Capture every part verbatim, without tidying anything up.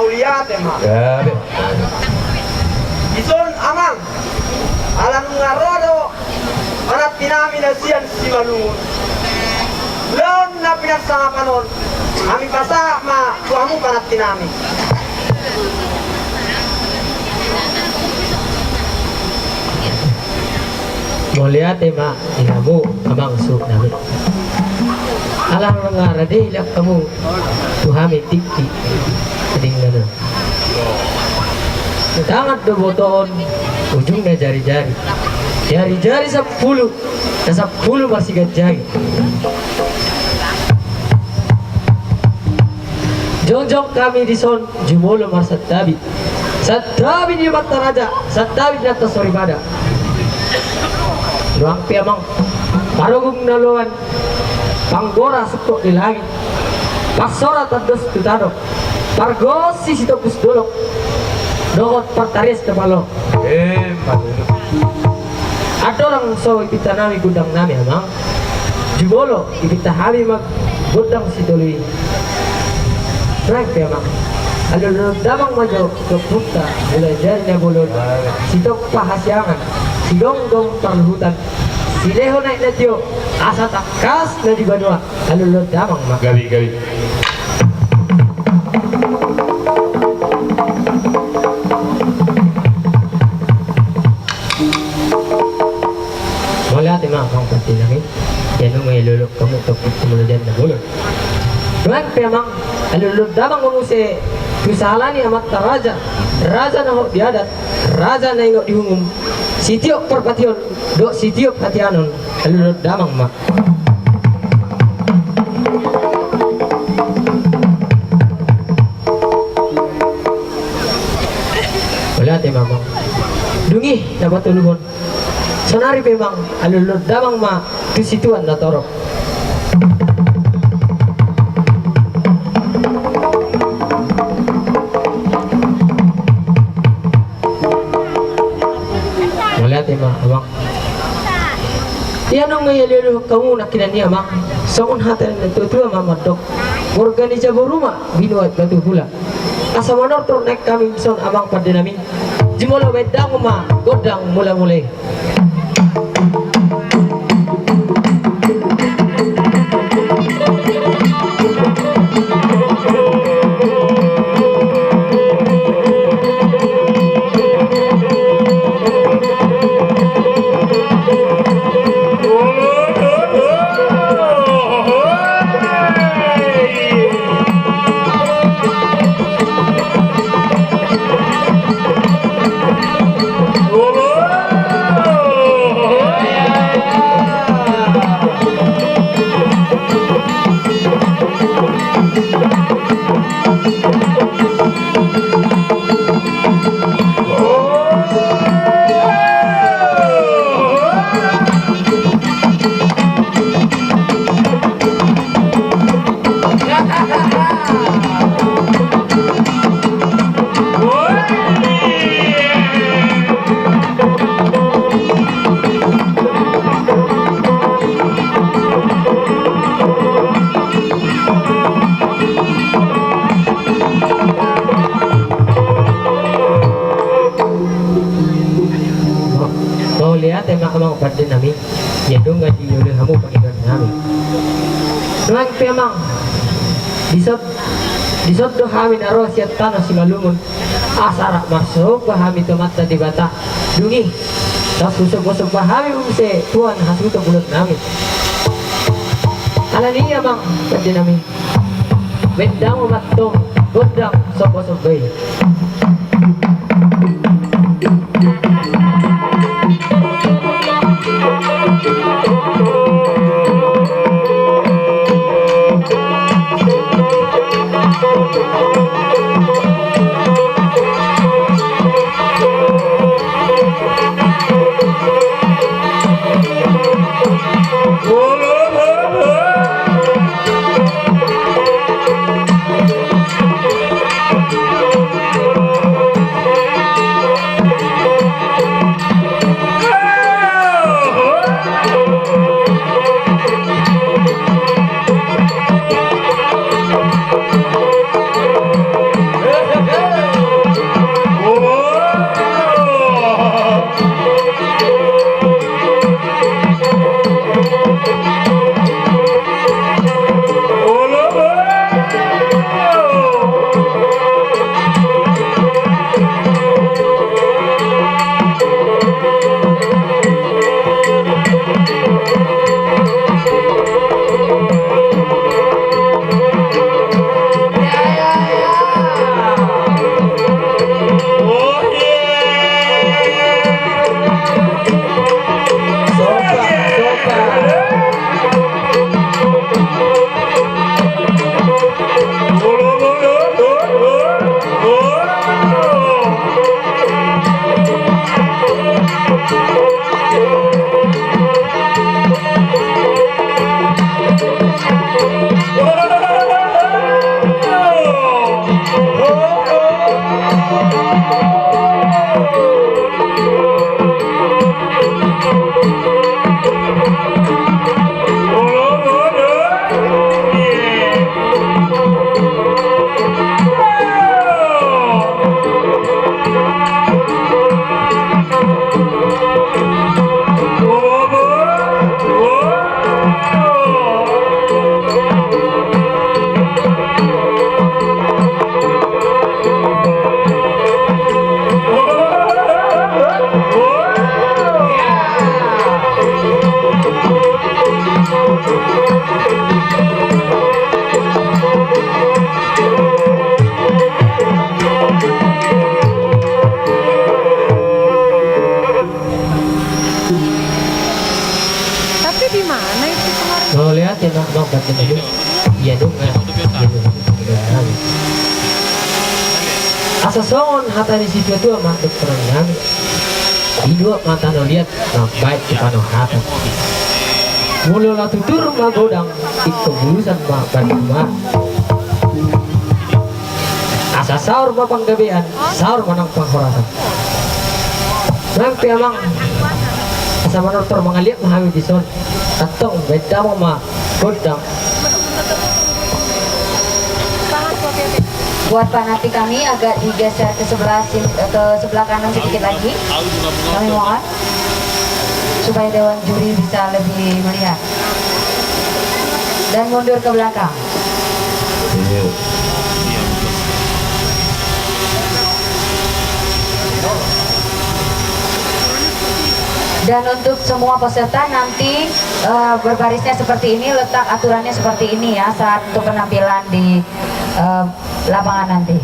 Mauliate ma. Gabe. Dison amang, ala nunga ro do panantinami na sian Simalungun. Ulaon na pinarsangapan on, hami pasahat ma tu hamu panantinami. Mauliate ma di hamu amang suhut nami. Ala nunga rade ilang hamu tu hami tingki di inganan. Tangan do botohon, ujungna jari-jari. Jari-jari sampulu, na sampulu marsiganjari. Jongjong hami dison jumolo marsantabi. Santabi ni amanta raja, santabi ni amanta soripada. Nuaeng pe amang, parungkun na loan, panggora sungkot ni langit, parsora tandos tu tano, pargonsi sitombus dolok, dohot partarias na malo. Emma tutu. Andorang so ipinta nami gondang nami amang, jumolo ipinta hami ma gondang sitolu i. Nuaeng pe amang, alululon damang ma jo, gompunta Mulajadi Nabolon, sitompa hasiangan, sigomgom parluhutan, silehon aek na tio, asa tangkas na di banua. Alululon damang ma. Gabe, gabe. Mauliate ma amang pande nami. Ia nunga ilolok hamu tompuk tu Mulajadi Nabolon. Nuaeng pe amang, alululon damang ma muse tu sahala ni amanta raja, raja na hot di adat, raja na ingot di uhum, sitiop parpation dohot sitiop hatianon. Alululon damang ma. Mauliate ma amang. Dung i na patoluhon. Saonari pe amang, alululon damang ma tu situan na torop. Mauliate ma amang. Ia nunga ialihon hamu nangkinan i amang, songon hata ni natuatua ma mandok, borngin ni jabu ruma, binuat batu hula. Asa manortor nuaeng hami dison amang pande nami. Jumolo baen dangu ma gondang mulamula i. Mauliate ma amang pande nami. Ia nunga dioloi hamu pangidoan nami. Nuaeng pe amang, dison, dison do hami na ro sian tano Simalungun, asa rap marsomba hami tu Amanta Debata. Dung i, laos husombasomba hami muse Tuhan hasuhuton bolon nami. Alani i amang pande nami, baen dangu ma antong gondang sombasomba i. Tapi di mana itu kemarin? Kalau lihat ya, Mak, Mak, batin dulu. Iya dong, ya. Iya dong. Asa songon hata ni situatua, Mak, dokter nami. Ido ma tano liat, Mak, baik tu tano hata. Molo na tutur ma godang, ingkon bulusan ma badan ma. Asa saur ma panggabean, saur ma nang panghorasan. Nang pe amang, asa manortor mangaliat ma hami dison. Antong baen damang ma gondang. Buat penanti kami agak digeser ke sebelah sini, ke sebelah kanan sedikit lagi. Kami mohon supaya dewan juri bisa lebih melihat. Dan mundur ke belakang. Dan untuk semua peserta nanti, eh, berbarisnya seperti ini, letak aturannya seperti ini ya saat untuk penampilan di, eh, lapangan nanti.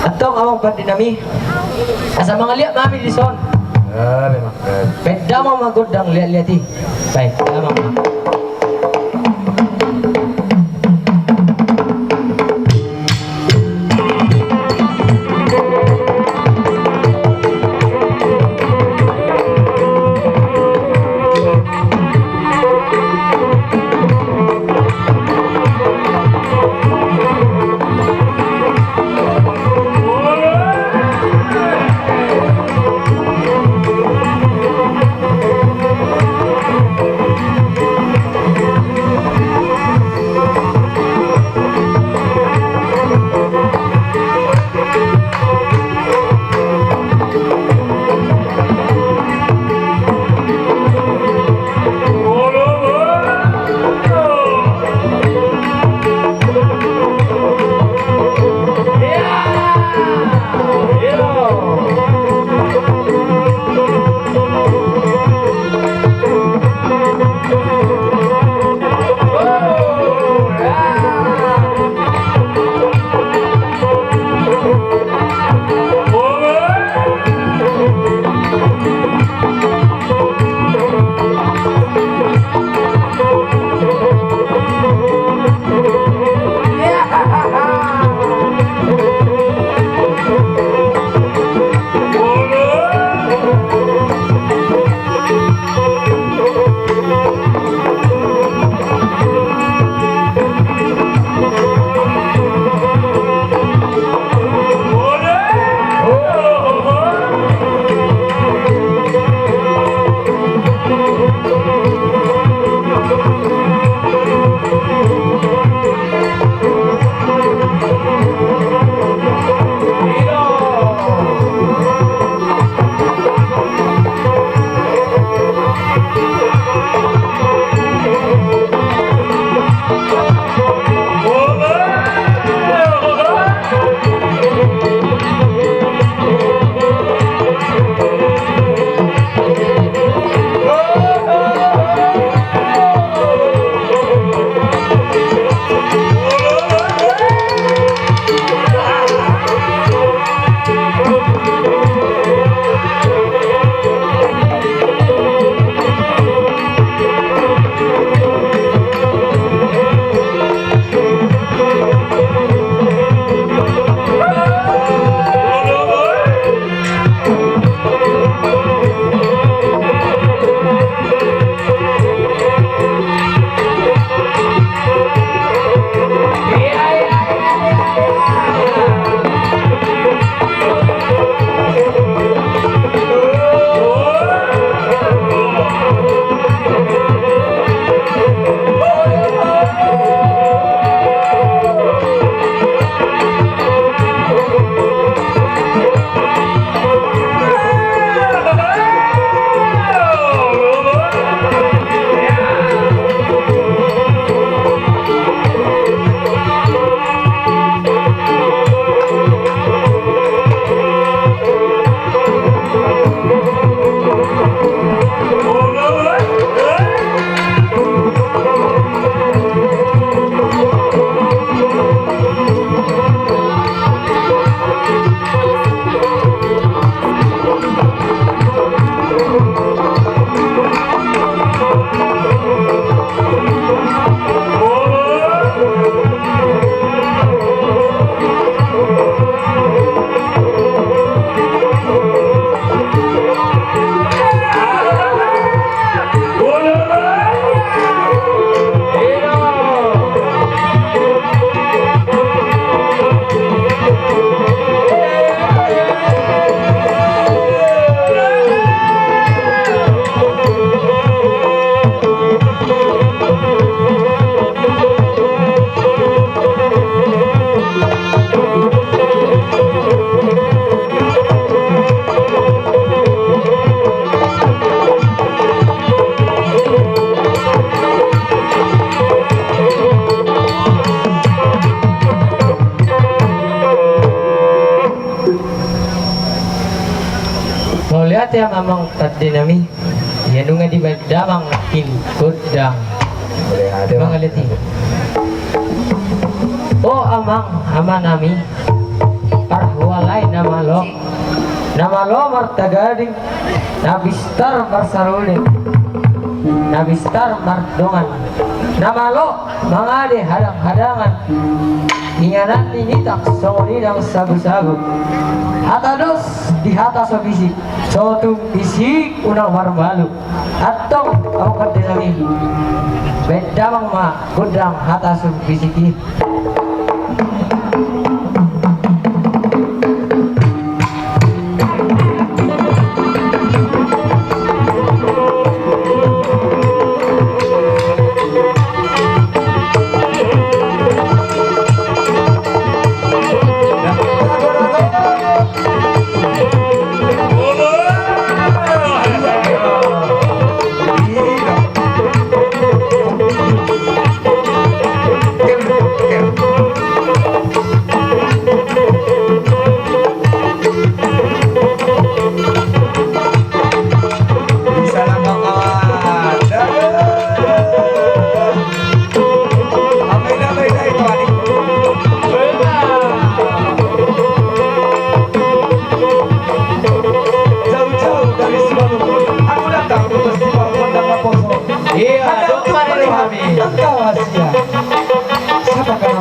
Antong amang pande nami, asa mangaliat ma hami dison. Eh, memang. Baen damang ma gondang liat-liat i. Baik, damang ma. Amang pande nami, ia nunga dibaen damang nangkin gondang. Mangaleti. O amang, ama nami, parhualai na malo, na malo martagading, na bistar marsarune, na bistar mardongan, na malo mangade hadang-hadangan. Inganan ni nitang songon inang sagu-sagu. Hata dos di hata so bisik, so tung bisik unang marmalu. Antong amang pande nami, baen damang ma gondang hata so bisik i. Iya, dokter ini kami. Siapa kan